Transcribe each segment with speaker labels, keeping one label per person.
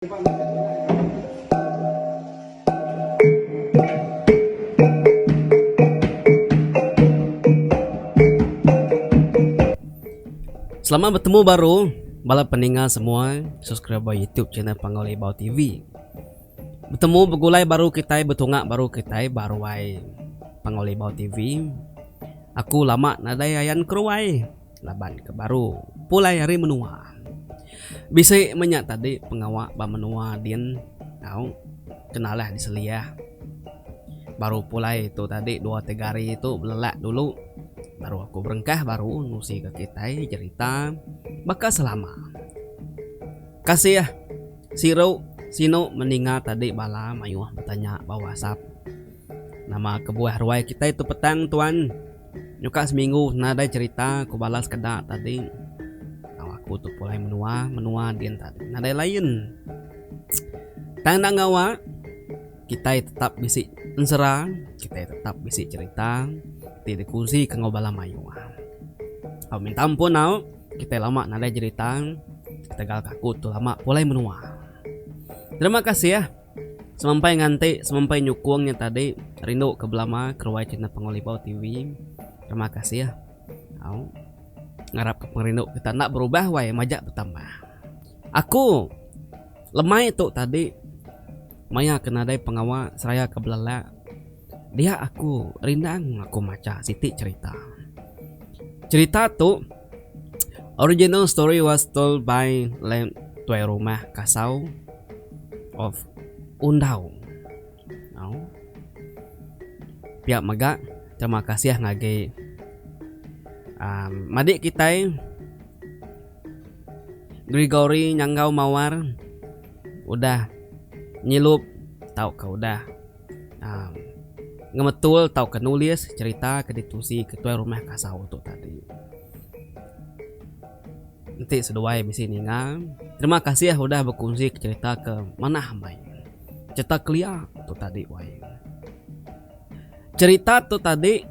Speaker 1: Selamat betemu baru bala peninga semua subscriber YouTube channel Panggau Libau TV. Betemu begulai baru kitai betunga baru kitai ba ruai Panggau Libau TV. Aku lama nadai ayan keruai. Laban ke baru pulai ari menua. Bisi menya tadi pengawa ba menua din tau kenalah diseliah. Baru pulai tu tadi dua tiga hari tu belelak dulu baru aku berengkah baru ngusi ke kitai jerita baka selama. Kasih siru sinu meninga tadi bala mayuh betanya ba whatsapp. Nama kebuah ruai kitai tu petang tuan. Nyuka seminggu nadai cherita ku bala sekeda tadi. Tau aku tu pulai menua, menua din tadi nadai lain. Tang enda ngawa kitai tetap bisi ensera, kitai tetap bisi cherita ti dikunsi ke enggau bala mayuh. Tau minta ampun au kitai lama nadai cherita ketegal ke aku tu lama pulai menua. Terima kasih. Semampai nganti semampai nyukung nya tadi rindu ke belama keruai channel Panggau Libau TV. Terima kasih au ngarap ke pengerindu kita enda berubah wai majak betambah. Aku lemai tu tadi maya ke nadai pengawa seraya ke belelak dia aku rindang aku macha siti cherita. Cherita tu original story was told by Lem Tuai Rumah Kasau. Of Undau. Au. Pia mega terima kasih ngagai um madik kitai Gregory Nyanggau Mawar udah nyilup tauka udah um ngemetul tauka nulis cherita ke ditusi ketuai rumah kasau tu tadi. Enti seduai bisi ninga, terima kasih udah bekunsi ke cherita ke manah amai. Cherita kelia tu tadi wai. Cherita tu tadi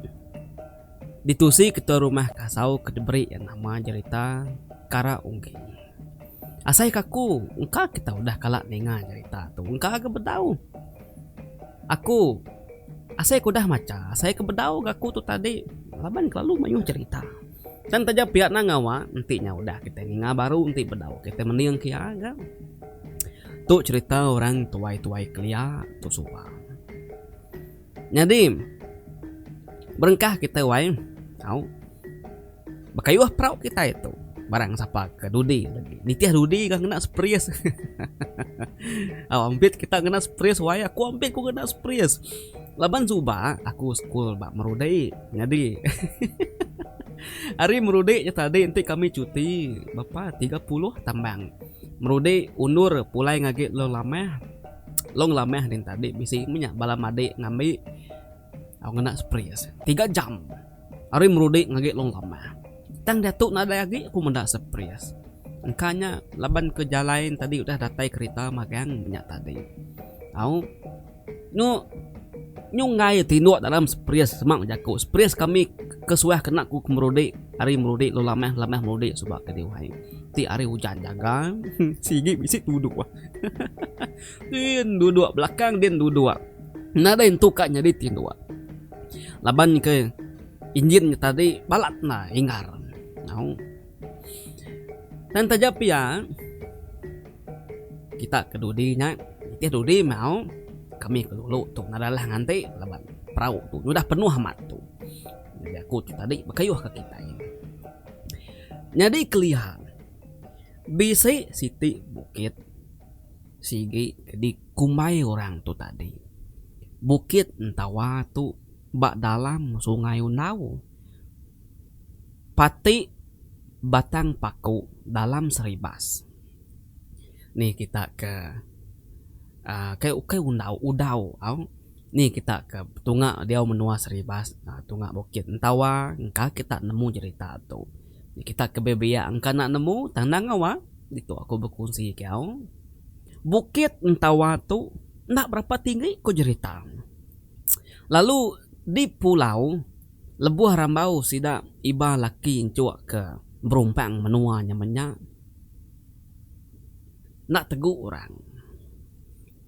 Speaker 1: ditusi ketua rumah kasau ke diberi iya nama jerita Kara Unggi. Asai ke aku engka kita udah kala ninga jerita tu engka ga bedau. Aku asai ke udah macha asai ke bedau ga aku tu tadi laban kelalu mayuh cherita. Tang taja pia enda ngawa enti nya udah kitai ninga baru enti bedau kitai mending ke iya ga. Tu cherita orang tuai-tuai kelia tu suba. Nyadi berengkah kitai wai au bekayuh perau kitai tu barang sapa ke dudi lagi nitih dudi ga ngena spris au ampit kita ngena spris wai aku ampit ku ngena spris. Laban suba aku sekul ba Merudi nyadi ari Merudi nya tadi enti kami cuti bapa 30 tambang Merudi undur pulai ngagi Long Lamah. Long Lamah din tadi bisi meh nya bala madi ngambi au ngena spris tiga jam ari Merudi ngagi Long Lamah. Tang diatu nadai agi aku meda spris. Engka nya laban ke jalai tadi udah datai kerita magang nya tadi. Au. Nyu nyu enggai tinduk dalam spris sema jaku spris kami ke suah kena ku ke merudi hari merudi lalu lamah lamah merudi suba ke diwai ti hari ujan jaga sigi bisi duduk din duduk belakang din duduk nadai entu ka nyadi tinduk laban ke injin nya tadi balat ne inggar au. Tang taja pia. Kita ke dudi nya nitih dudi mau kami ke dulu tu nadai alah nganti laban perau tu nyudah penuh amat tu. Nyadi aku tu tadi bekayuh ka kitai. Nyadi kelia bisi siti bukit sigi ke dikumbai orang tu tadi Bukit Entawa tu ba dalam Sungai Undau. Pati Batang Paku dalam Seribas. Ni kita ke uhh kai ukai undau udau au ni kita ke tunga diau menua Seribas uhh tunga Bukit Entawa engka kita nemu jerita tu. Kita ke biak engka enda nemu tang enda ngawa ditu aku bekunsi ke au. Bukit Entawa tu enda berapa tinggi ku jerita. Lalu di pulau lebuh rambau sida iba laki enchuk ke berumpang menua nya menya. Enda tegu orang.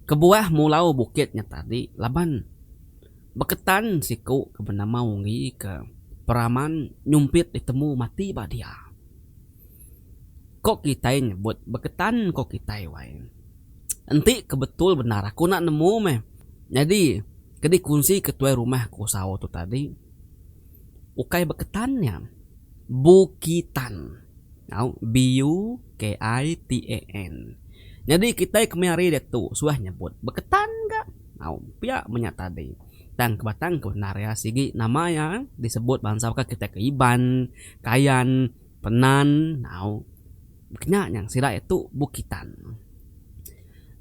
Speaker 1: Kebuah mulau bukit nya tadi laban Beketan siku ke benama Unggi ke peraman nyumpit ditemu mati ba dia. Ko kitai nyebut Beketan ko kitai wai. Enti ke betul bendar aku enda nemu meh. Nyadi ke dikunsi ke tuai rumah Kusau tu tadi ukai Beketan nya. Bukitan. Au, B-U-K-I-T-A-N. Nyadi kitai kemaya hari diatu suah nyebut Beketan ga. Au, pia menya tadi. Tang ke batang ke bendar iya sigi nama iya disebut bansa baka kitai ke Iban, Kayan, Penan, au. Kenya nya sida itu Bukitan.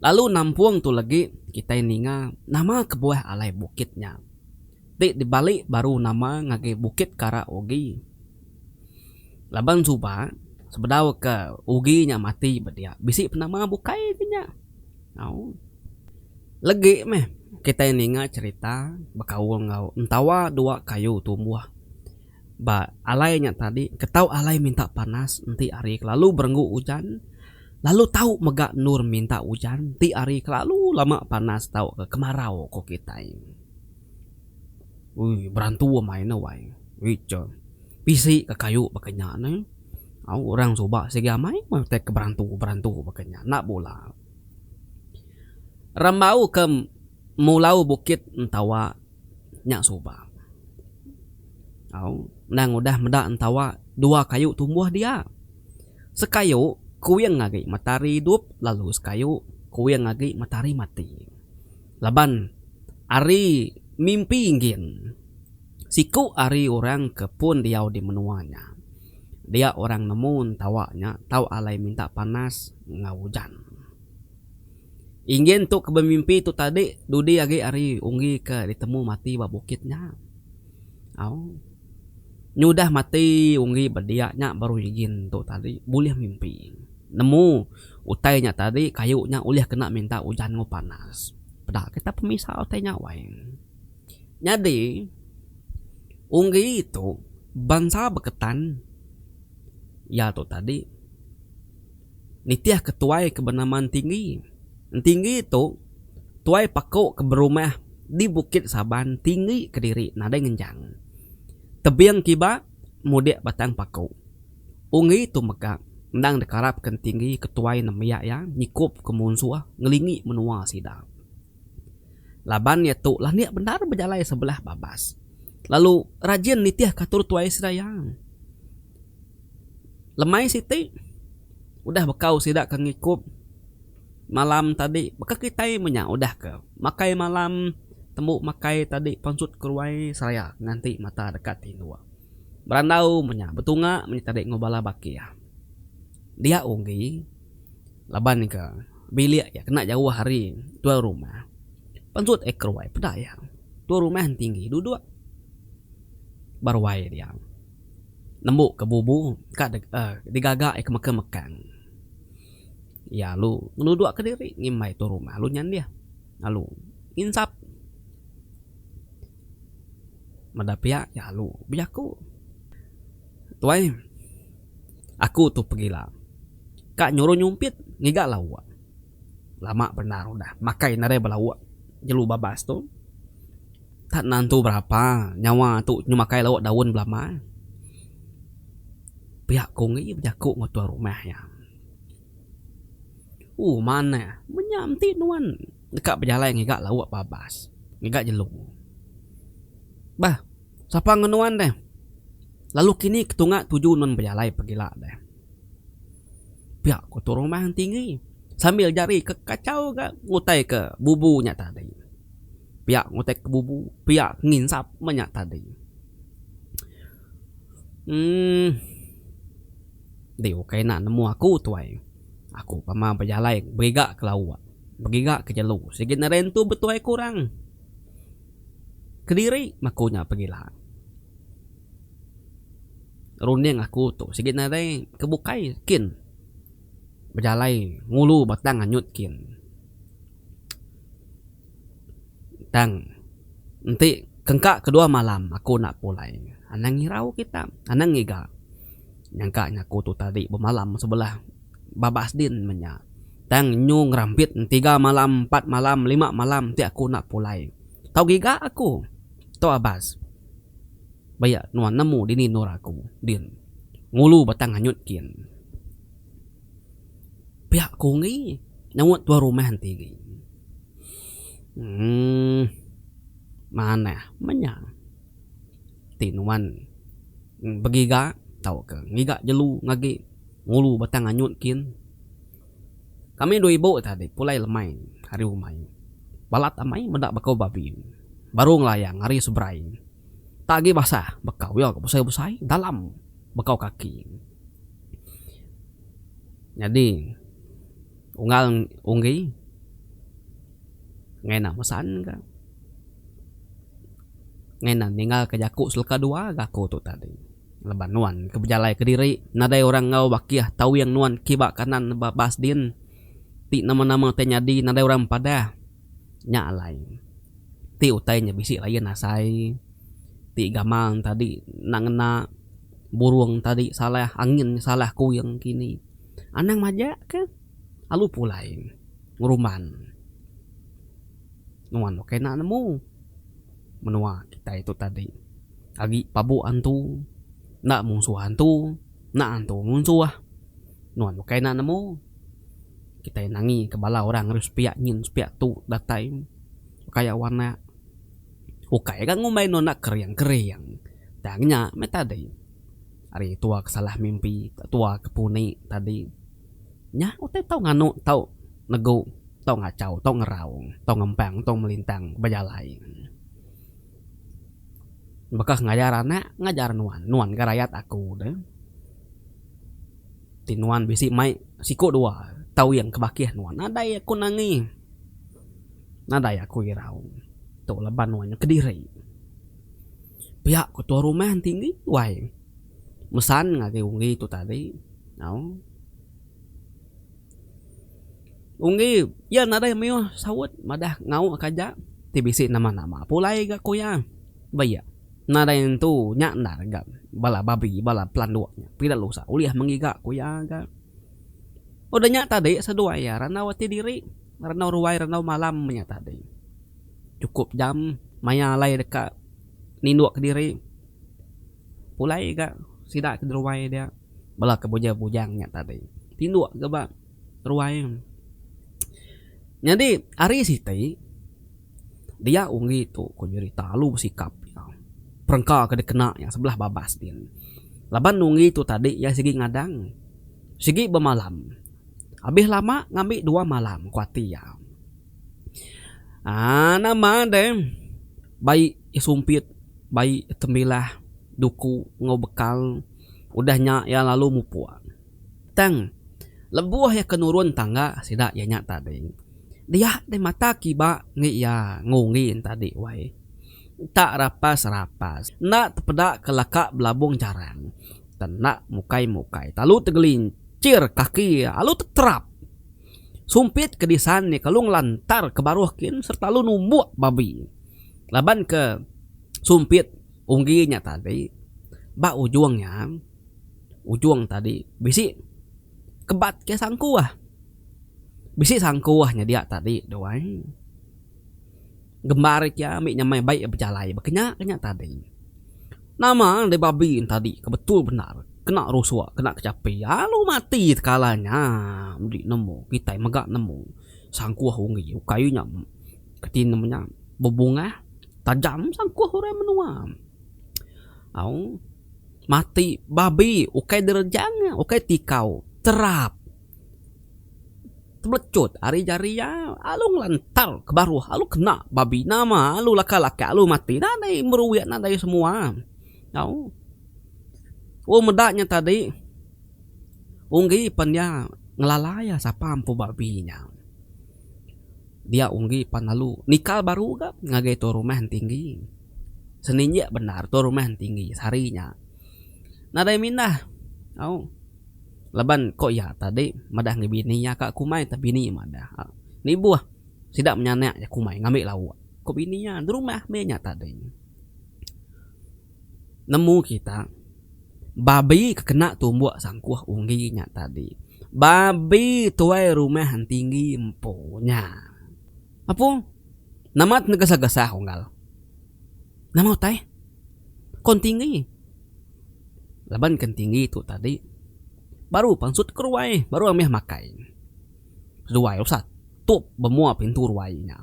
Speaker 1: Lalu nampung tu legi kitai ninga nama kebuah alai bukit nya ti dibali baru nama ngagai Bukit Kara Ogi. Laban suba sebedau ke Ogi nya mati ba dia bisi penama bukai ke nya. Au. Legi meh kitai ninga cherita bekaul enggau entawa dua kayu tumbuh ba alai nya tadi ke tau alai minta panas enti hari kelalu berenggu ujan lalu tau mega endur minta ujan enti hari kelalu lama panas tauka kemarau ku kitai. Ui berantu amai ne wai. Ui cha bisi ka kayu baka nya ne. Au orang suba sigi amai meh utai ke berantu berantu baka nya enda bula. Rambau ke mulau bukit entawa nya suba. Au endang udah meda entawa dua kayu tumbuh dia. Sekayu kuing agi matahari idup lalu sekayu kuing agi matahari mati. Laban ari mimpi nggin siku ari orang ke pun diau di menua nya. Dia orang nemu entawa nya tau alai minta panas enggau ujan. Ingin tu ke bemimpi tu tadi dudi agi ari unggi ke ditemu mati ba bukit nya. Au. Nyudah mati unggi ba dia nya baru ingin tu tadi bulih mimpi. Nemu utai nya tadi kayu nya ulih kena minta ujan enggau panas. Peda kita pemisa utai nya wai. Nyadi unggi tu bansa Beketan iya tu tadi. Nitih ke tuai ke benama Entinggi. Entinggi tu tuai paku ke berumah di Bukit Saban tinggi kediri nadai ngenjang. Tebing kiba mudik batang paku. Unggi tu mega endang dikarap ke Entinggi ke tuai nembiak iya nyikup ke munsuh ngelingi menua sida. Laban iya tu landik bendar bejalai sebelah babas lalu rajin nitih ke atur tuai sida iya. Lemai siti udah bekau sida ke ngikup malam tadi baka kitai menya udah ke makai malam tembu makai tadi pansut keruai seraya nganti mata deka tinduk. Berandau menya betunga menya tadi enggau bala bakih. Dia unggi laban ke bilik iya kena jauh ari tuai rumah pansut ai keruai peda iya tuai rumah tinggi duduk ba ruai dia. Nembu ke bubu ka digaga iya ke mekang mekang. Iya lalu ngenuduk ke diri ngimbai tu rumah lalu nyandih lalu nginsap. Meda pia iya lalu bejaku, Tuai, aku tu pegila ka nyuruh nyumpit ngiga lauk. Lama bendar udah makai nadai belauk jelu babas tu. Tak nentu berapa nyawa tu nyemakai lauk daun belama. Pia ku ngi bejaku enggau tuan rumah iya. Ooh manah menya enti nuan deka bejalai ngiga lauk babas ngiga jelu. Bah sapa enggau nuan deh lalu kini ketunga tuju nuan bejalai pegila deh. Pia ku tuan rumah tinggi sambil jari ke kachau ga ngutai ke bubu nya tadi. Pia ngutai ke bubu, pia ke nginsap meh nya tadi. Emm Dih ukai enda nemu aku tuai. Aku pama bejalai begiga ke lauk, begiga ke jelu sigi nadai entu betuai ke orang. Kediri meh aku nya pegila. Runding aku tu sigi nadai ke bukai kin bejalai ngulu batang anyut kin. Tang enti kengka kedua malam aku enda pulai anang ngirau kita anang ngiga nyangka nya aku tu tadi bemalam sebelah babas din meh nya. Tang nyu ngerampit entiga malam, empat malam, lima malam ti aku enda pulai. Tau giga aku. Tu Abas. Bayak nuan nemu dini endur aku din. Ngulu batang anyut kin. Pia ku enggi nyaut tuan rumah enti agi. Uhh manah menya ti nuan begiga tauka ngiga jelu ngagi ngulu batang anyut kin. Kami dua ibu tadi pulai lemai ari umai. Balat amai meda bekau babi. Baru ngelayang ari seberai. Tak agi basah bekau iya ke besai-besai dalam bekau kaki. Nyadi unggal unggi ngaina mesan ka ngaina ninggal ka jaku seleka dua ga aku tu tadi. Laban nuan ke bejalai kediri nadai orang enggau bakih tawing nuan kiba kanan ba bas din ti nama-nama tai nyadi nadai orang padah. Nya alai ti utai nya bisi lain asai ti gamal tadi enda ngena burung tadi salah angin salah kuing kini anang majak ke alu pulai ngerumban nuan ukai enda nemu menua kitai tu tadi agi pabu antu enda munsuh antu enda antu munsuh nuan ukai enda nemu kitai nangi ke bala orang ari sepiak nyin sepiak tu datai ukai awan nya ukai ga ngumbai nuan enda kering kering tang nya meh tadi ari tua ke salah mimpi tua ke puni tadi nya utai tau nganu tau negu tau ngachau tau ngerau tau ngempang tau melintang bejalai. Baka ngajar anak ngajar nuan nuan ga rayat aku deh. Ti nuan bisi mai siku dua tawing ke bakih nuan nadai aku nangi nadai aku irau tu laban nuan kediri. Pia ku tuan rumah tinggi wai mesan ngagai unggi tu tadi au. Unggi iya nadai mayuh saut madah ngauk ka aja ti bisi nama-nama pulai ga ku iya. Ba iya nadai nentu nya endar ga bala babi bala pelanduk nya pida lusa ulih menggiga ku iya ga. Udah nya tadi seduai iya randau ati diri randau ruai randau malam nya tadi. Chukup jam maya alai deka ninduk kediri pulai ga sida ke ruai dia. Bala ke bujang-bujang nya tadi tinduk ga ba ruai. Nyadi hari siti dia unggi tu ku nyerita alu besikap iya perengka ke dikena iya sebelah babas din. Laban unggi tu tadi iya sigi ngadang sigi bemalam abih lama ngambi dua malam ku ati iya. Aaa nama deh bai sumpit bai tembilah duku enggau bekal. Udah nya iya lalu mupuk. Tang, lebuh iya ke nurun tangga sida iya nya tadi, dia deh mata kiba enggi iya ngunggi tadi wai. Tak rapas-rapas, enda tepeda ke laka belabung jarang. Tang enda mukai-mukai lalu tegelincir kaki iya lalu teterap. Sumpit ke disan iya ke lalu ngelantar ke baruh kin sereta lalu numbuk babi. Laban ke sumpit Unggi nya tadi ba ujung nya ujung tadi bisi kebat ke sangkuh. Bisi sangkuh nya dia tadi tu ai. Gembar ke ami nya mai bai bejalai ba kenya ke nya tadi. Nama deh babi ne tadi ke betul bendar kena rusuk kena kechapi alu mati tekala nya medi nemu kitai mega nemu sangkuh unggi ukai nya keti nemu nya bebungah. Tajam sangkuh orang menua. Au mati babi ukai derejang ukai tikau terap. Tebelecut ari jari iya alu ngelantar ke baruh alu kena babi nama alu laka laka alu mati nadai meruik nadai semua. Au oh meda nya tadi unggi pen iya ngelala iya sapa empu babi nya. Dia unggi pan lalu nikal baru ga ngagai tuan rumah tinggi. Seninjik bendar tuan rumah tinggi sehari nya. Nadai mindah au laban ko iya tadi madah ngan bini iya ka kumai tang bini madah nibuh sida menyanak iya kumai ngambi lauk ko bini iya nerumah meh nya tadi. Nemu kita babi ke kena tumbuk sangkuh unggi nya tadi. Babi tuai rumah Entinggi empu nya. Apu, nama ti negesah-gesah unggal. Nama utai? Ko Entinggi. Laban ke Entinggi tu tadi baru pansut ke ruai baru amih makai. Seduai usah tup bemua pintu ruai nya.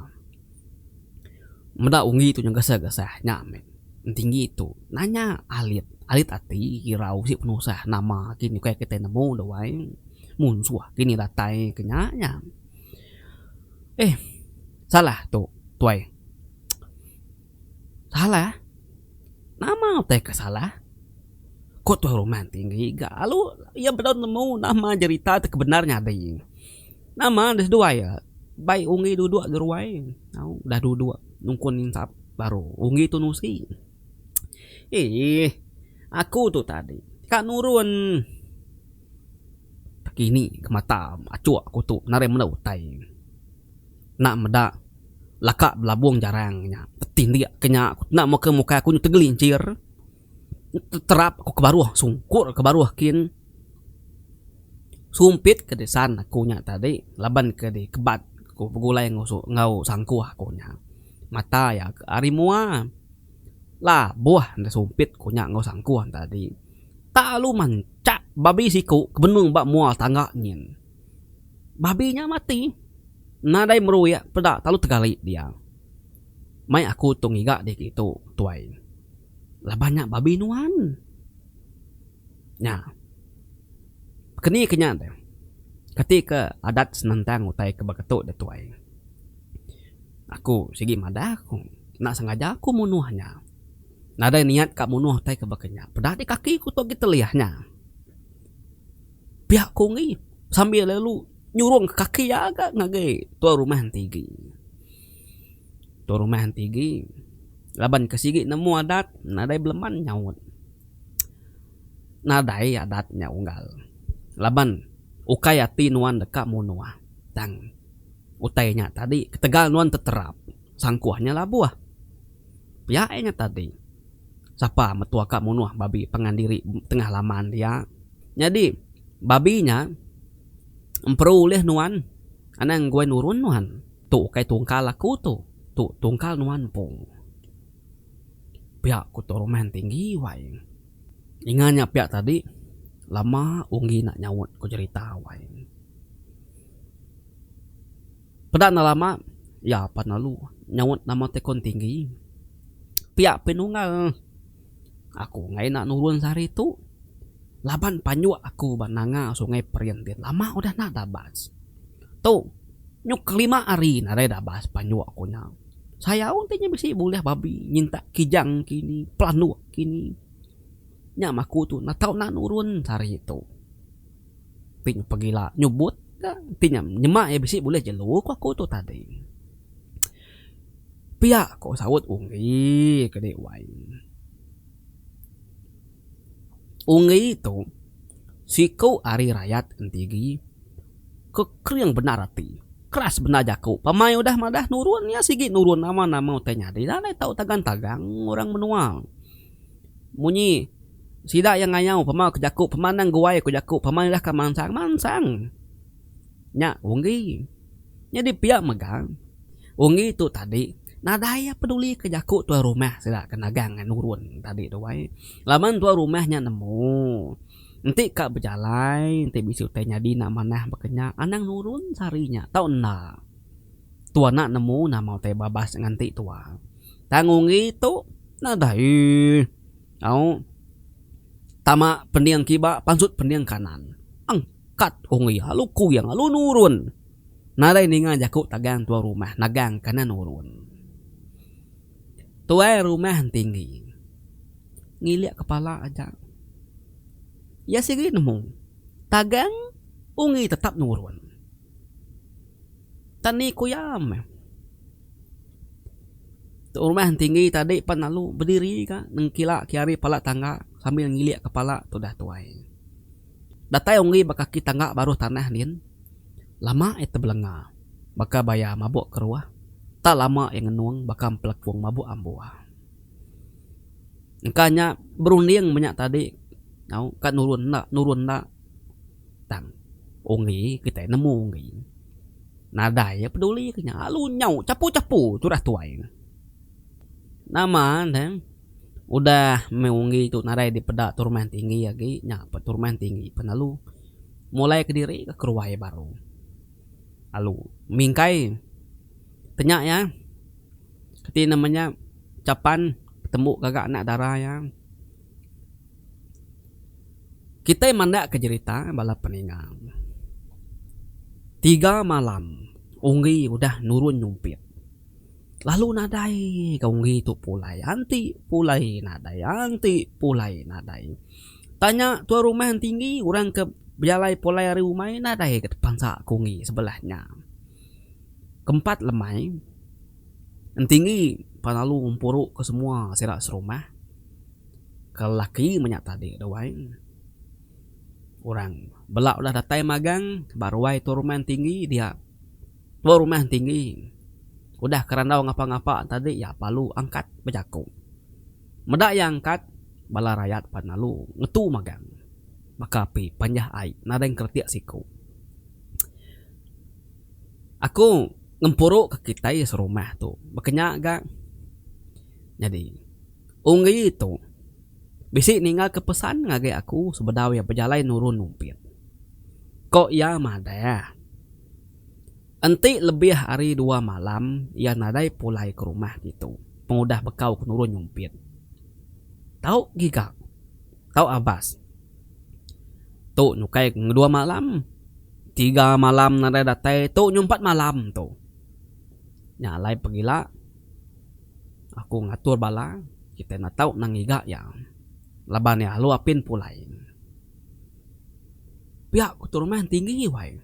Speaker 1: Meda unggi tu nyegesah-gesah nya meh Entinggi tu nanya alit alit ati irau sik penusah nama kini ukai kitai nemu duai munsuh kini datai ke nya nya. Eh salah tu tuai. Salah nama utai ke salah ku tuai rumah tinggi ga lalu iya bedau nemu nama jerita ti ke bendar nyadi. Nama deh seduai iya bai unggi duduk ga ruai au dah duduk nungkun insap baru unggi tu nusi. Eeh aku tu tadi ka nurun kini ke mata achuk aku tu narai menda utai enda meda laka belabung jarang nya tetindik ke nya enda muka mukai aku tegelincir. Terap aku ke baruh sungkur ke baruh kin sumpit ke disan aku nya tadi laban ke dikebat ku begulai enggau sangkuh aku nya. Mata iya ari mua labuh ne sumpit ku nya enggau sangkuh tadi. Tak lalu manchak babi siku ke benung ba mua tangga nyin. Babi nya mati nadai meruik peda lalu tegali dia. Mai aku tu ngiga dih kitu tuai. Laban nya babi nuan. Nya. Keni ke nya deh. Kati ke adat senentang utai ke baka tu deh tuai. Aku sigi madah ku enda sengaja aku munuh nya. Nadai niat ka munuh utai ke baka nya. Peda di kaki ku tu agi telih nya. Pia ku enggi sambil lalu nyurung kaki iya ga ngagai tuai rumah enti igi. Tuai rumah enti igi. Laban ke sigi nemu adat nadai beleman nyaut. Nadai adat nya unggal. Laban ukai ati nuan deka munuh tang utai nya tadi ketegal nuan teterap sangkuh nya labuh. Pia iya nya tadi. Sapa metua ka munuh babi pangan diri tengah laman dia. Nyadi babi nya emperu ulih nuan anang guai nurun nuan. Tu ukai tungkal aku tu. Tu tungkal nuan empu. Pia ku Tok Rumah Tinggi wai. Ninga nya pia tadi lama unggi enda nyaut ku jerita wai. Peda enda lama iya pan lalu nyaut nama Tekon Tinggi. Pia penunggal aku enggai enda nurun sehari tu laban panjuk aku ba nanga Sungai Perin ti lama udah enda dabas. Tu nyu kelima hari nadai dabas panjuk ku nya. Sayau enti nya bisi bulih babi nyintak kijang kini pelanduk kini. Nya maku tu enda tau enda nurun sehari tu. Ti nya pegila nyubut ka ti nya nyema iya bisi bulih jelu ku aku tu tadi. Pia ku saut unggi ke dei wai. Unggi tu siku ari rayat entigi ke kering bendar ati, keras bendar jaku. Pamai udah madah nurun iya sigi nurun nama nama utai nyadi nadai tau tagang-tagang orang menua. Munyi sida iya ngayau pama ke jaku pama anang guai ku jaku pama ira ka mansang mansang. Nya unggi. Nyadi pia mega unggi tu tadi nadai iya peduli ke jaku tuai rumah sida ke nagang nurun tadi tu ai. Laban tuai rumah nya nemu enti ka bejalai enti bisi utai nyadi enda manah baka nya anang nurun sehari nya tau enda. Tua enda nemu nama utai babas nganti tua. Tang unggi tu nadai au tama pending kiba pansut pending kanan. Angkat unggi lalu kuyang lalu nurun. Nadai ninga jaku tagang tuai rumah nagang kanan nurun. Tuai rumah tinggi ngilik kepala aja. Iya sigi nemu tagang unggi tetap nurun. Tang ni ku iya meh. Tuai rumah tinggi tadi pan lalu bediri ka nengkila kiari pala tangga sambil ngilik kepala tudah tuai. Datai unggi ba kaki tangga baruh tanah din, lama iya tebelenga baka baya mabuk keruh, tak lama iya ngenung baka empelekung mabuk ambuh. Engka nya berunding menya tadi au ka nurun enda nurun enda tang. Unggi kitai nemu unggi. Nadai iya peduli ke nya alu nyau chapu-chapu tudah tuai. Nama ne udah meh unggi tu nadai dipeda tu rumah tinggi agi nya pa tu rumah tinggi pan lalu mulai kediri ke keruai baru. Lalu mingkai tenya iya keti nama nya chapan tembu gaga anak dara iya. Kitai mandak ke jerita bala peninga. Tiga malam unggi udah nurun nyumpit. Lalu nadai ga unggi tu pulai anti pulai nadai anti pulai nadai. Tanya tuai rumah tinggi orang ke bejalai pulai ari umai nadai ga tepansa ke unggi sebelah nya. Kempat lemai Entinggi pan lalu ngempuru ke semua sida serumah ke lelaki menya tadi tu ai. Orang bela udah datai magang ba ruai tuai rumah Entinggi dia. Tuai rumah Entinggi udah ke randau ngapa-ngapa tadi iya lalu angkat bejaku. Meda iya angkat bala rayat pan lalu ngetu magang baka api panjah ai nadai ngeretik siku. Aku ngempuru ke kitai serumah tu baka nya ga nyadi. Unggi tu bisi ninggal ke pesan ngagai aku sebedau iya bejalai nurun numpit. Ko iya madah enti lebih ari dua malam iya nadai pulai ke rumah ditu pengudah bekau ke nurun nyumpit. Tau giga tau abas. Tu nyukai ngedua malam, tiga malam nadai datai tu nyumpat malam tu. Nya alai pegila aku ngatur bala kitai enda tau nang ngiga iya laban iya lalu apin pulai. Pia ku tu rumah tinggi wai.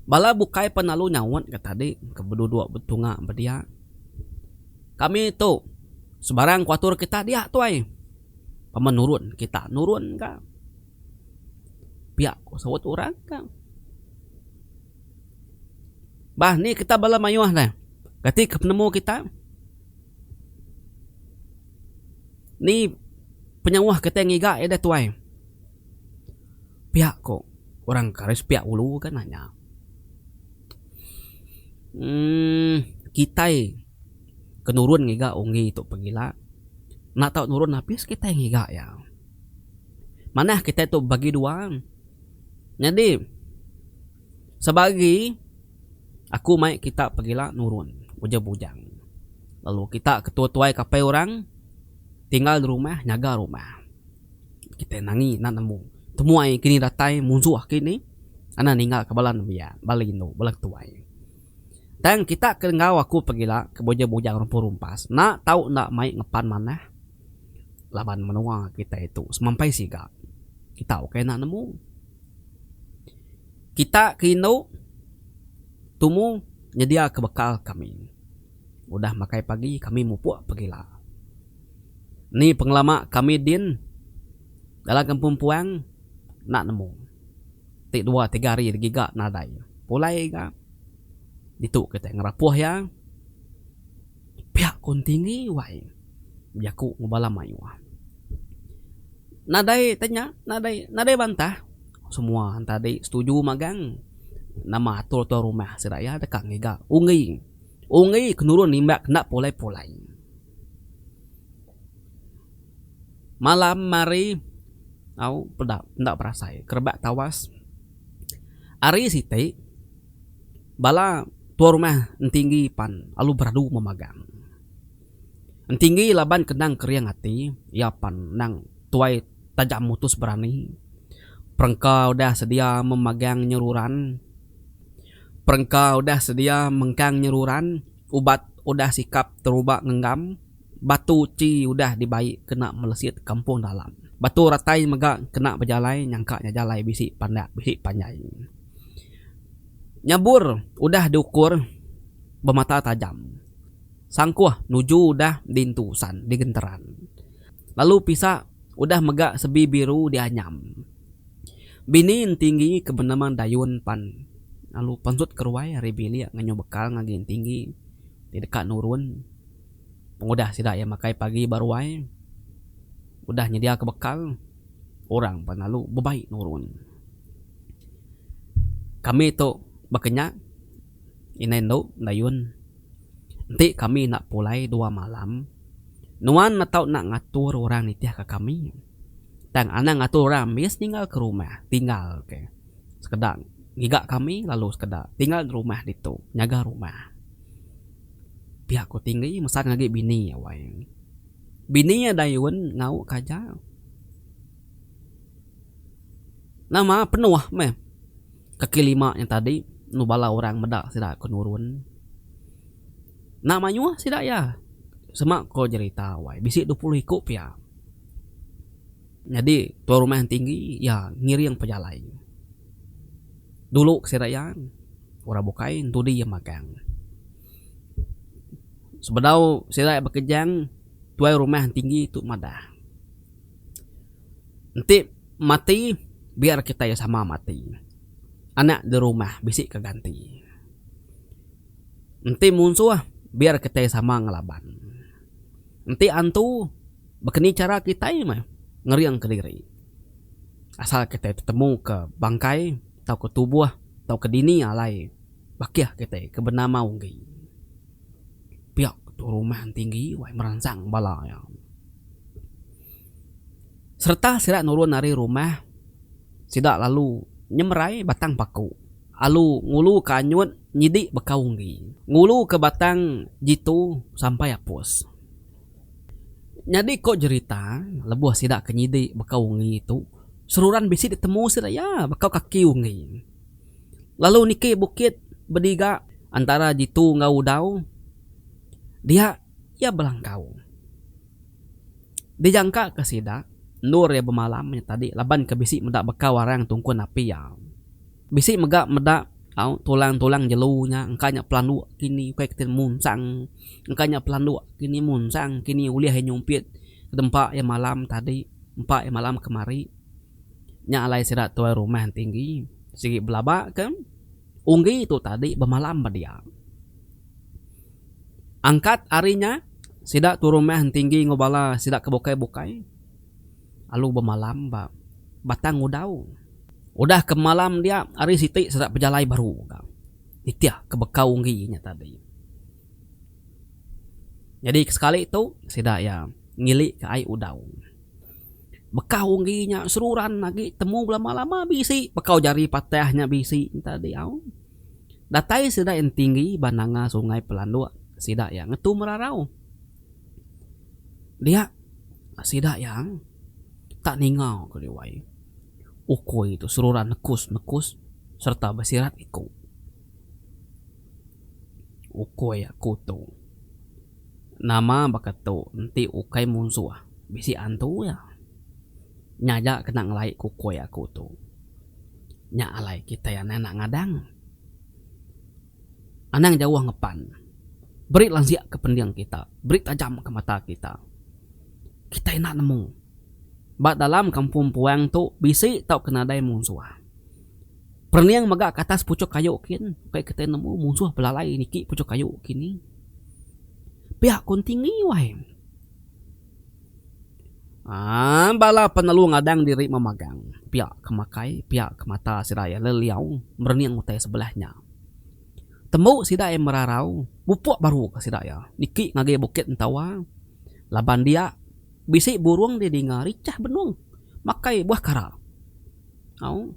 Speaker 1: Bala bukai pan lalu nyaut ga tadi ke beduduk betunga bedia. Kami tu sebarang ku atur kita dia tuai. Pama nurun kita nurun ka. Pia ku saut orang ka. Bah ni kita bala mayuh ne. Kati ke penemu kita. Ni penyauh kita ngiga ida tuai. Pia ku orang ke ari sepiak ulu ka nanya. Uhh kitai ke nurun ngiga unggi tu pegila. Enda tau nurun abis kitai ngiga iya. Manah kitai tu bagi dua. Nyadi sebagi aku mai kita pegila nurun ujung bujang. Lalu kita ketua tuai kapai orang tinggal di rumah nyaga rumah. Kitai nangi enda nemu temuai kini datai munsuh kini anang ninggal ka bala nembiak bala indu bala ketuai. Tang kita ke enggau aku pegila ke bujang-bujang rumpun rumpas enda tau enda mai ngepan manah laban menua kitai tu semampai siga. Kita ukai enda nemu. Kita ke indu tumu nyediaka bekal kami. Udah makai pagi kami mupuk pegila. Ni pengelama kami din dalam kampung puang enda nemu. Ti dua tiga hari digiga nadai. Pulai ga ditu kitai ngerapuh iya pia ku tinggi wai bejaku enggau bala mayuh. Nadai tanya nadai nadai bantah semua tadi setuju magang nama atur tuan rumah sida iya deka ngiga unggi. Unggi ke nurun nimbak enda pulai-pulai. Malam hari au peda enda berasai kerebak tawas. Ari siti bala tuai rumah Entinggi pan lalu beradu memagang. Entinggi laban ke endang kering ati iya pan endang tuai tajam mutus berani. Perengka udah sedia memagang nyeruran. Perengka udah sedia mengkang nyeruran ubat udah sikap teruba ngenggam. Batu chi udah dibai kena melesit kampung dalam. Batu ratai mega kena bejalai nyangka nya jalai bisi pandak bisi panjai. Nyabur udah diukur bemata tajam. Sangkuh nuju udah diintu san digenteran. Lalu pisa udah mega sebi biru dianyam. Bini Entinggi ke benama Dayun pan lalu pansut keruai ari bilik nganyu bekal ngagai Entinggi ti deka nurun. Pengudah sida iya makai pagi ba ruai, udah nyediaka bekal, orang pan lalu bebai nurun. Kami tu baka nya indai endu Dayun. Enti kami enda pulai dua malam, nuan enda tau enda ngatur orang nitihka kami. Tang anang ngatur orang ambis ninggalka rumah, tinggalka sekeda ngiga kami lalu sekeda tinggal di rumah ditu nyaga rumah. Pia ku Tinggi mesan agi bini iya wai. Bini iya Dayun ngauk ka aja. Nama penuh meh kaki lima nya tadi enu bala orang meda sida ke nurun. Enda mayuh sida iya sema ko jerita wai bisi 20 iku pia. Nyadi tuai rumah tinggi iya ngiring pejalai. Dulu ke sida iya orang bukai entudi iya magang. Sebedau sida bekejang tuai rumah tinggi tu madah. Enti mati biar kitai sama mati. Anak di rumah bisi ke ganti. Enti munsuh biar kitai sama ngelaban. Enti antu bekeni chara kitai meh ngering kediri. Asal kitai tetemu ke bangkai tauka tubuh tauka dini alai bakih kitai ke benama Unggi. Pia tu rumah tinggi wai meransang bala iya. Sereta sida nurun ari rumah, sida lalu nyemerai Batang Paku alu ngulu ke anyut nyidi bekau enggi. Ngulu ke batang jitu sampai apus. Nyadi ko jerita lebuh sida ke nyidi bekau enggi tu seruran bisi ditemu sida iya bekau kaki enggi. Lalu niki bukit bediga antara jitu enggau udau dia iya belangkau. Dijangka ke sida, endur iya bemalam nya tadi laban ke bisi meda bekau arang tungkun api iya. Bisi mega meda au tulang-tulang jelu nya engka nya pelanduk kini ukai keti munsang engka nya pelanduk kini munsang kini ulih iya nyumpit dempa iya malam tadi empa iya malam kemari. Nya alai sida tuai rumah tinggi sigi belaba ke unggi tu tadi bemalam ba dia. Angkat ari nya, sida tu rumah entinggi enggau bala sida ke bukai-bukai alu bemalam ba Batang Udau. Udah ke malam dia, hari siti sida bejalai baru ga nitih ke bekau enggi nya tadi. Nyadi ke sekali tu sida iya ngili ke ai Udau. Bekau enggi nya seruran agi temu belama-lama bisi bekau jari patah nya bisi tadi au. Datai sida iya tinggi ba nanga Sungai Pelanduk, sida iya ngetu merarau. Dia sida iya tak ninga ke liwai. Ukui tu seruran nekus-nekus sereta besirat iku. Ukui aku tu nama baka tu enti ukai munsuh bisi antu iya. Nya aja kena ngelai ke ukui aku tu. Nya alai kitai anang enda ngadang. Anang jauh ngepan. Beri lansik ke pending kita, beri tajam ke mata kita. Kitai enda nemu ba dalam kampung puang tu bisi tauka nadai munsuh. Perening mega ke atas puchuk kayu kin, ukai kitai nemu munsuh belalai niki puchuk kayu kini. Pia ku Entingi wai. Aaa bala penelu ngadang diri memagang pia ke makai pia ke mata sida iya leliau merening utai sebelah nya. Tembu sida iya merarau mupuk baru ka sida iya niki ngagai Bukit Entawa laban dia bisi burung didinga richah benung makai buah kara. Au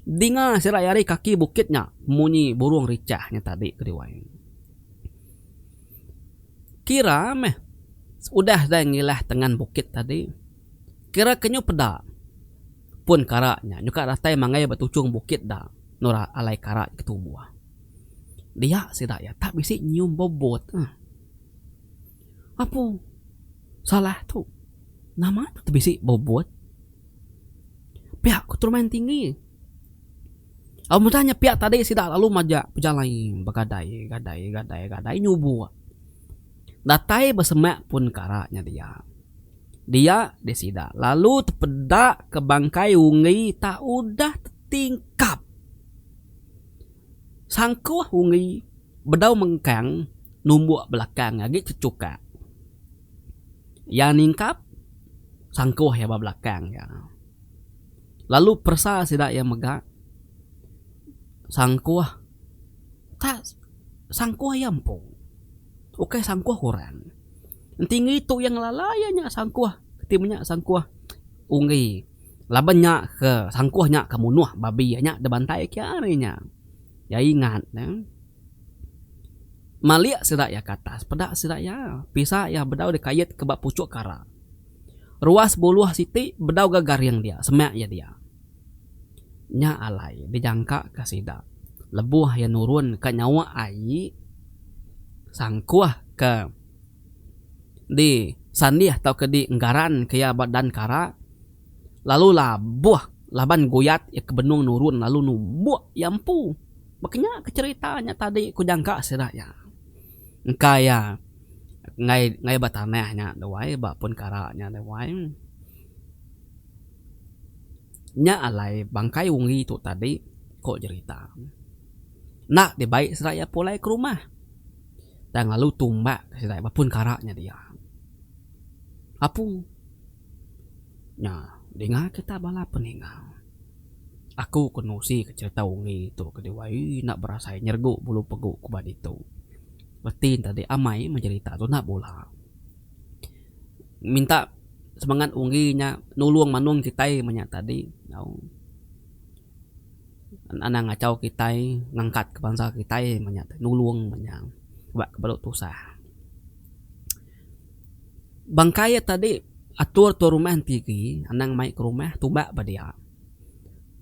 Speaker 1: dinga sida iya ari kaki bukit nya munyi burung richah nya tadi ke diwai. Kira meh udah dai ngilah tengan bukit tadi kira ke nyu peda pun kara nya nyuka datai manggai ba tuchung bukit da endur alai kara ke tumbuh. Dia sida iya tak bisi nyium bobot ah. Apu salah tu nama tu bisi bobot pia ku teruman tinggi. Au meda nya pia tadi sida lalu majak bejalai begadai gadai gadai gadai nyubuk. Datai besemak pun kara nya dia. Dia deh sida lalu tepeda ke bangkai unggi tak udah tetingkap. Sangkuh unggi bedau mengkang numbuk belakang agi chechukak. Iya ningkap sangkuh iya ba belakang iya. Lalu peresa sida iya mega. Sangkuh tak sangkuh iya empu ukai sangkuh orang. Enti enggi tu iya ngelala iya nya sangkuh ti menya sangkuh unggi laban nya ke sangkuh nya ke munuh babi iya nya da bantai ke ari nya. Iya ingat ne. Malik sida iya ke atas peda sida iya pisa iya bedau dikait ke ba puchuk kara. Ruas buluh siti bedau ga garing dia semak iya dia. Nya alai dijangka ka sida lebuh iya nurun ka nyawa ai sangkuh ke di sandih tauka di enggaran ke iya ba dan kara lalu labuh laban guyat iya ke benung nurun lalu numbuk iya empu. Baka nya ke cherita nya tadi ku jangka sida iya. Engka iya enggai enggai ba tanah nya tu ai ba pun kara nya tu ai. Nya alai bangkai unggi tu tadi ko jerita. Enda dibai sida iya pulai ke rumah tang lalu tumbak sida ba pun kara nya dia. Apu nya dinga kita bala peninga. Aku ke nusi ke cherita ungi tu ke diwai enda berasai nyeregu bulu pegu ku ba ditu. Reti ne tadi amai meh jerita tu enda bula. Minta semangat unggi nya nulung manung kitai meh nya tadi au anang ngachau kitai ngangkat ke bansa kitai meh nya nulung meh nya ba ke baru tusah. Bangkai iya tadi atur tuan rumah enti anang mai ke rumah tumbak ba dia.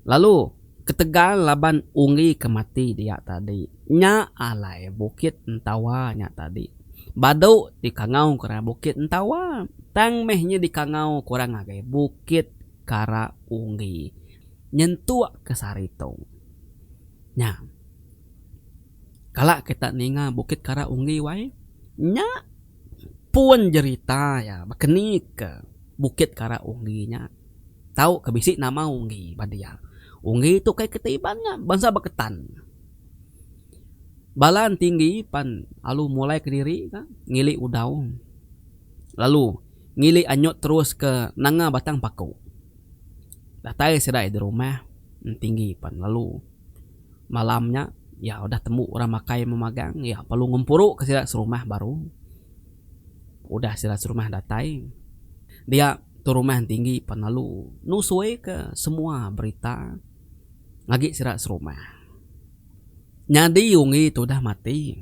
Speaker 1: Lalu ketegal laban unggi ke mati dia tadi nya alai Bukit Entawa nya tadi badu dikangau ke orang Bukit Entawa tang meh nya dikangau ke orang ngagai Bukit Kara Unggi nyentuk ke sehari tu. Nya kala kita ninga Bukit Kara Unggi wai nya pun jerita iya baka ni ke Bukit Kara Unggi nya. Tau ke bisi nama unggi ba dia. Unggi tu kai kitai Iban nya bansa Baketan. Bala tinggi pan alu mulai kediri ka ngili udau lalu ngili anyut terus ke nanga Batang Paku. Datai sida di rumah tinggi pan lalu malam nya iya udah tembu orang makai memagang iya perlu ngempuru ke sida serumah baru. Udah sida serumah datai dia. Tu rumah tinggi pan lalu nusui ke semua berita agi sida serumah. Nyadi unggi tu udah mati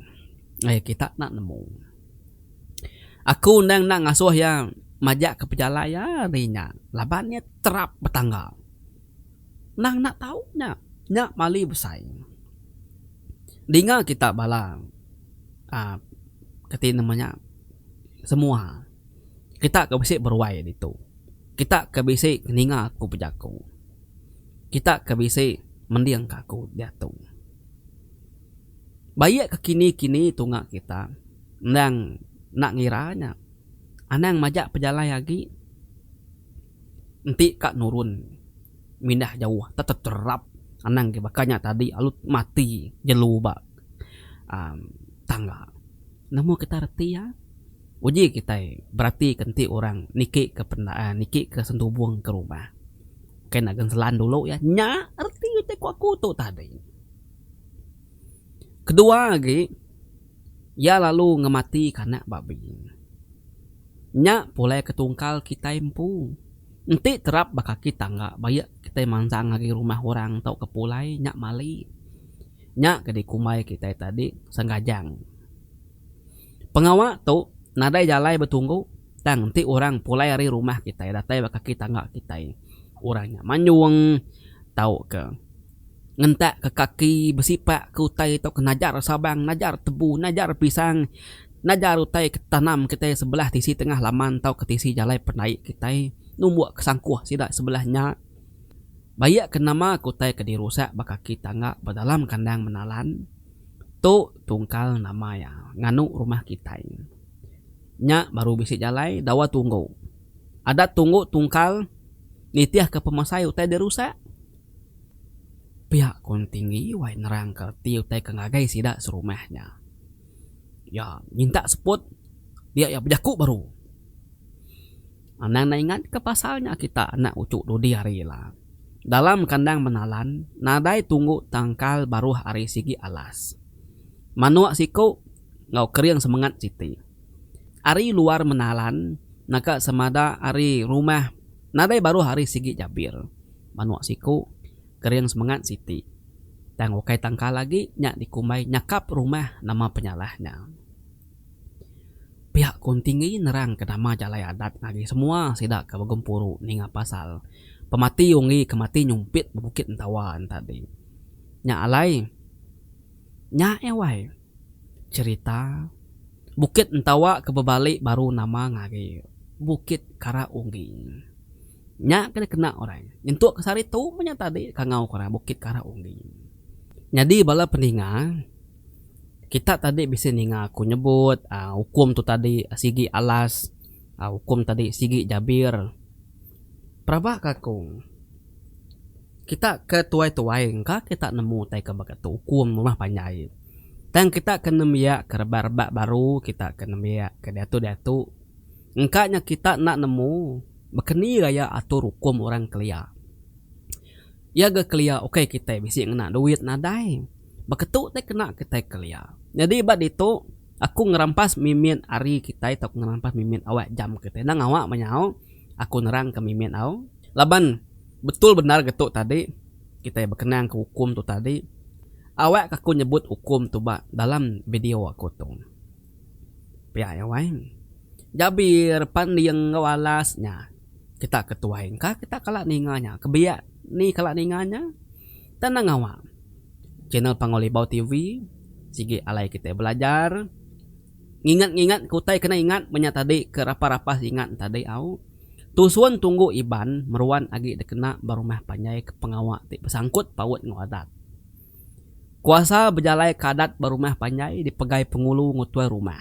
Speaker 1: eh kita enda nemu. Aku endang enda ngasuh iya majak ke pejalai iya ari nya laban iya terap betangga. Endang enda tau nya, nya mali besai. Dinga kita bala aaa kati nama nya semua. Kita ke bisi beruai ditu. Kita ke bisi ninga aku bejaku. Kita ke bisi mending ka aku diatu. Baik ke kini-kini tunga kita endang enda ngira nya. Anang majak pejalai agi enti ka nurun mindah jauh teterap anang ke baka nya tadi lalu mati jelu ba aaa tangga. Nemu kita reti iya. Uji kitai beratika enti orang niki ke penda niki ke sentubung ke rumah. Kai enda genselan dulu iya nya reti utai ku aku tu tadi. Kedua agi iya lalu ngematika anak babi. Nya pulai ke tungkal kitai empu. Enti terap ba kaki tangga baik kitai mansang ngagai rumah orang tauka pulai nya mali. Nya ke dikumbai kitai tadi senggajang. Pengawa tu nadai jalai betunggu tang enti orang pulai ari rumah kitai datai ba kaki tangga kitai orang nya manjung tauka ngentak ka kaki besipak ka utai tauka najar sabang najar tebu najar pisang najar utai ke tanam kitai sebelah tisi tengah laman tauka tisi jalai pendai kitai numbuk ka sangkuh sida sebelah nya. Baik ke nama ke utai ke dirusak ba kaki tangga ba dalam kandang menalan. Tu tungkal nama iya nganu rumah kitai. Nya baru bisi jalai dawa tunggu. Adat tunggu tungkal nitihka pemesai utai dirusak. Pia ku Tinggi wai nerangka reti utai ke ngagai sida serumah nya. Iya nyintak seput dia iya bejaku baru. Anang enda ingatka pasal nya kita anak uchu dudi hari ila. Dalam kandang menalan nadai tunggu tangkal baruh ari sigi alas. Manuk siku enggau kering semengat siti. Ari luar menalan naka semada ari rumah nadai baruh ari sigi jabir. Manuk siku kering semengat siti. Tang ukai tangkal agi nya dikumbai nyakap rumah nama penyalah nya. Pia ku Entinggi nerang ke nama jalai adat ngagai semua sida ke begempuru ninga pasal pemati unggi ke mati nyumpit ba Bukit Entawa enti tadi. Nya alai nya iya wai cherita Bukit Entawa ke bebali baru nama ngagai Bukit Kara Unggi. Nya ke dikena orang nyentuk ke sehari tu meh nya tadi kangau ke orang Bukit Kara Unggi. Nyadi bala peninga. Kita tadi bisi ninga aku nyebut uhh ukum tu tadi sigi alas uhh ukum tadi sigi jabir. Pelaba ka aku kita ke tuai tuai engka kita nemu utai ke baka tu ukum rumah panjai. Tang kita ke nembiak ke rebak rebak baru kita ke nembiak ke diatu diatu engka nya kita enda nemu baka ni gaya atur ukum orang kelia. Iya ga kelia ukai kitai bisi ngena duit nadai. Beketu tai kena kitai kelia. Nyadi ba ditu aku ngerampas mimit ari kitai tauka ngerampas mimit awak jam kitai. Enda ngawa menyau aku nerang ke mimit au. Laban betul bendar getu tadi kitai bekenang ke ukum tu tadi. Awak ke aku nyebut ukum tu ba dalam video aku tu. Pia iya wai. Jabir, Panding enggau Alas nya. Kita ke tuai engka kita kala ninga nya ke biak ni kala ninga nya tang enda ngawa. Channel Panggau Libau TV sigi alai kitai belajar ngingat ngingat ke utai kena ingat menya tadi ke rapas rapas ingat tadi au. Tusun tunggu Iban meruan agi dikena ba rumah panjai ke pengawa ti besangkut paut enggau adat. Kuasa bejalai ke adat ba rumah panjai dipegai pengulu enggau tuai rumah.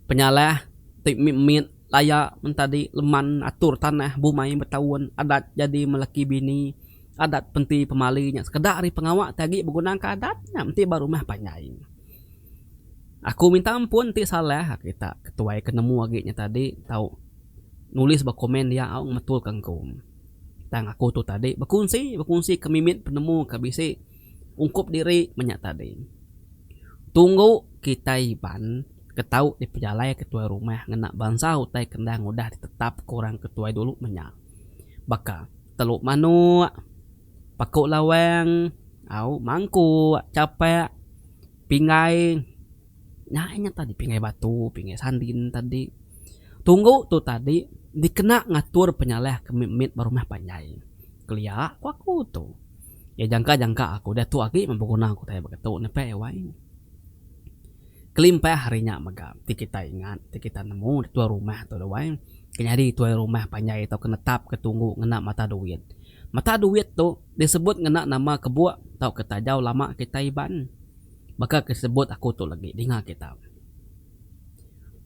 Speaker 1: Penyalah ti mit-mit laya mentadi leman atur tanah bumai betaun adat jadi melaki bini adat penti pemali nya sekeda ari pengawa ti agi begunaka adat nya enti ba rumah panjai. Aku minta ampun enti salah kita ketuai ke nemu agi nya tadi tau nulis ba komen dia au ngemetulka engku. Tang aku tu tadi bekunsi bekunsi ke mimit penemu ke bisi ungkup diri menya tadi. Tunggu kitai Iban ke tau dipejalai ke tuai rumah ngena bansa utai ke endang udah ditetap ke orang ke tuai dulu menya. Baka telu manuk, paku lawang, au mangkuk, chapak, pinggai. Nya inya tadi pinggai batu, pinggai sandin tadi. Tunggu tu tadi dikena ngatur penyalah ke mit-mit ba rumah panjai. Kelia ku aku tu. Iya jangka jangka aku diatu agi meh beguna ku utai baka tu ne peh wai. Kelimpah ari nya mega ti kitai ingat ti kita nemu tuai rumah tu wai ke nyadi tuai rumah panjai tauka netap ke tunggu ngena mata duit. Mata duit tu disebut ngena nama kebuk tauka tajau lama kitai Iban. Baka ke sebut aku tu lagi dinga kita.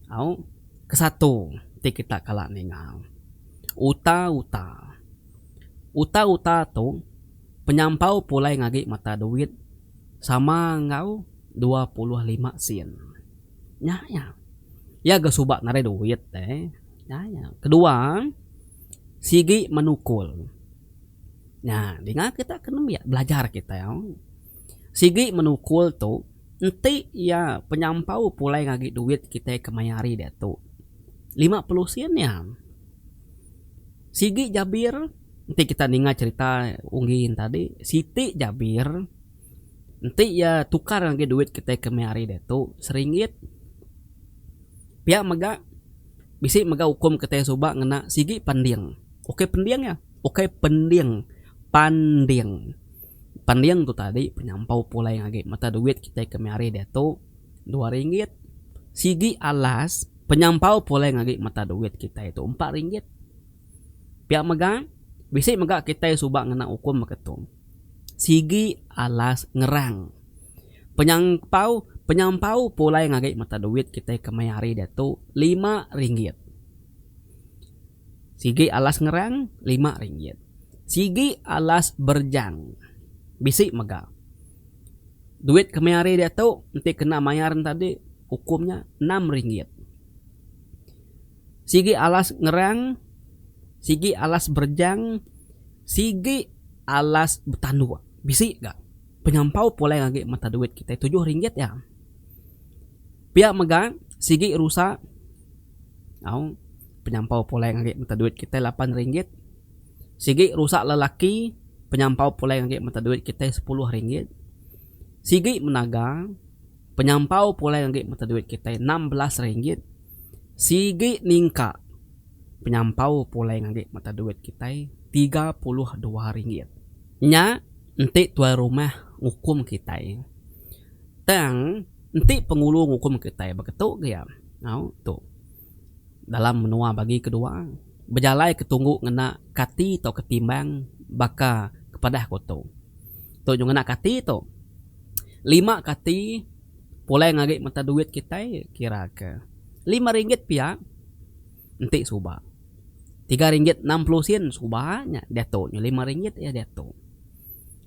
Speaker 1: Au kesatu ti kita kala ninga uta uta. Uta-uta tu penyampau pulai ngagi mata duit sama enggau 25 sen. Nya iya. Iya ga suba nadai duit eh. Nya iya. Kedua, sigi menukul. Nya dinga kita ke nembiak belajar kita. Sigi menukul tu enti iya penyampau pulai ngagi duit kitai kemaya hari diatu 50 sen iya. Sigi jabir enti kita ninga cherita unggi ne tadi siti jabir enti iya tukar ngagai duit kitai ke meh hari diatu seringgit pia mega bisi mega ukum kitai suba ngena sigi panding ukai pending iya ukai pending panding. Panding tu tadi penyampau pulai ngagai mata duit kitai ke meh hari diatu 2 ringgit sigi alas Penyampau pulai ngagi mata duit kitai tu 4 ringgit. Pia mega, bisi mega kitai suba ngena ukum baka tu. Sigi alas ngerang. Penyampau penyampau pulai ngagi mata duit kitai ke maya hari diatu 5 ringgit. Sigi alas ngerang 5 ringgit. Sigi alas berejang. Bisi mega. Duit ke maya hari diatu enti kena mayar ne tadi ukum nya 6 ringgit. Sigi alas ngerang, sigi alas berejang, Sigi alas betanduk bisi ga penyampau pulai agi mata duit kitai tujuh ringgit iya. Pia mega sigi rusa au penyampau pulai agi mata duit kitai lapan ringgit. Sigi rusa lelaki penyampau pulai agi mata duit kitai sepuluh ringgit. Sigi menaga penyampau pulai agi mata duit kitai 16 ringgit. Sigi ningka penyampau pulai agi mata duit kitai 32 ringgit. Nya enti tuai rumah ngukum kitai. Tang enti pengulu ngukum kitai beketu ge iya. Au tu dalam menua bagi kedua bejalai ke tunggu ngena kati tauka timbang baka ke padah ku tu. Tu nyau ngena kati tu. Lima kati pulai ngagi mata duit kitai kira ke lima ringgit pia enti suba. Tiga ringgit 60 sen suba nya diatu nyau lima ringgit iya diatu.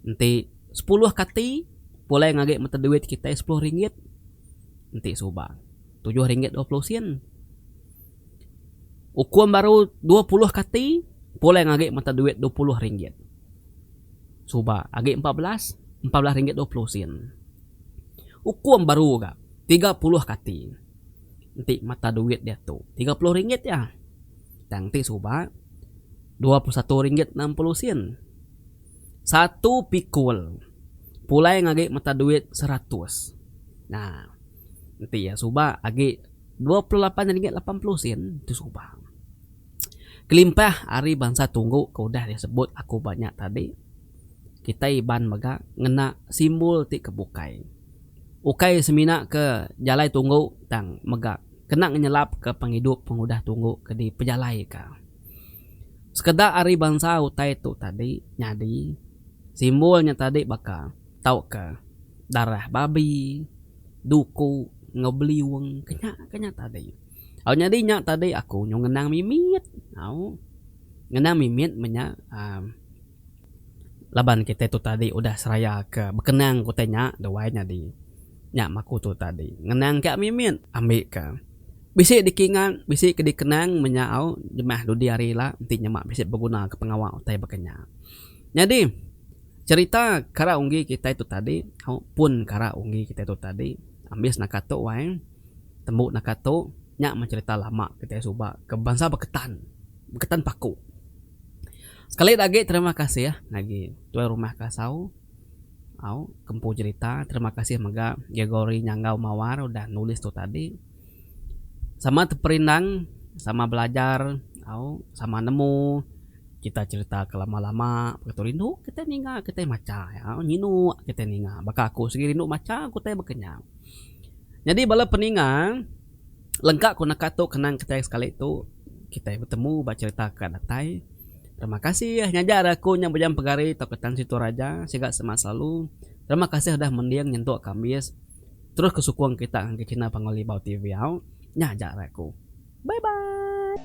Speaker 1: Enti sepuluh kati pulai ngagi mata duit kitai sepuluh ringgit enti suba tujuh ringgit 20 sen. Ukum baru 20 kati pulai ngagi mata duit 20 ringgit. Suba agi 14, 14 ringgit 20 sen. Ukum baru ga 30 kati enti mata duit diatu 30 ringgit iya. Tang enti suba 21 ringgit 60 sen. Satu pikul pulai ngagi mata duit 100. Nah enti iya suba agi 28 ringgit 80 sen ti suba. Kelimpah ari bansa tunggu ke udah disebut aku ba nya tadi, kitai Iban mega ngena simbol ti ke bukai. Ukai semina ke jalai tunggu tang mega kena ngenyelapka pengidup pengudah tunggu ke dipejalaika. Sekeda ari bansa utai tu tadi nyadi simbol nya tadi baka tauka darah babi, duku enggau beliung ke nya ke nya tadi. Au nyadi nya tadi aku nyau ngenang mimit au ngenang mimit meh nya uhh laban kitai tu tadi udah seraya ke bekenang ku utai nya duai nyadi nya meh aku tu tadi ngenang ka mimit ambi ka bisi dikingat bisi ke dikenang meh nya au jemah dudi hari ila enti nyema bisi beguna ke pengawa utai baka nya. Nyadi cherita kara unggi kitai tu tadi au pun kara unggi kitai tu tadi ambis naka tu wai. Tembu naka tu, nya meh cherita lama kitai suba ke bansa Beketan, Beketan Paku. Sekali da agi terima kasih ngagai tuai rumah Kasau au ke empu cherita. Terima kasih mega Gregory Nyanggau Mawar udah nulis tu tadi. Sama teperindang, sama belajar au sama nemu kita cherita ke lama-lama pekatu rindu kitai ninga kitai macha au nyinuk kitai ninga. Baka aku sigi rindu macha ku utai baka nya. Nyadi bala peninga lengka ku naka tu kenang kitai sekali tu kitai betemu ba cherita ka datai. Terima kasih nyaja ari aku nya Bujang Pegari tauka Tan Sri Tuan Raja siga semak selalu. Terima kasih udah mending nyentuk ka ambis. Terus ke sukung kita ngagai channel Panggau Libau TV au. Nya aja ari aku. Bye bye.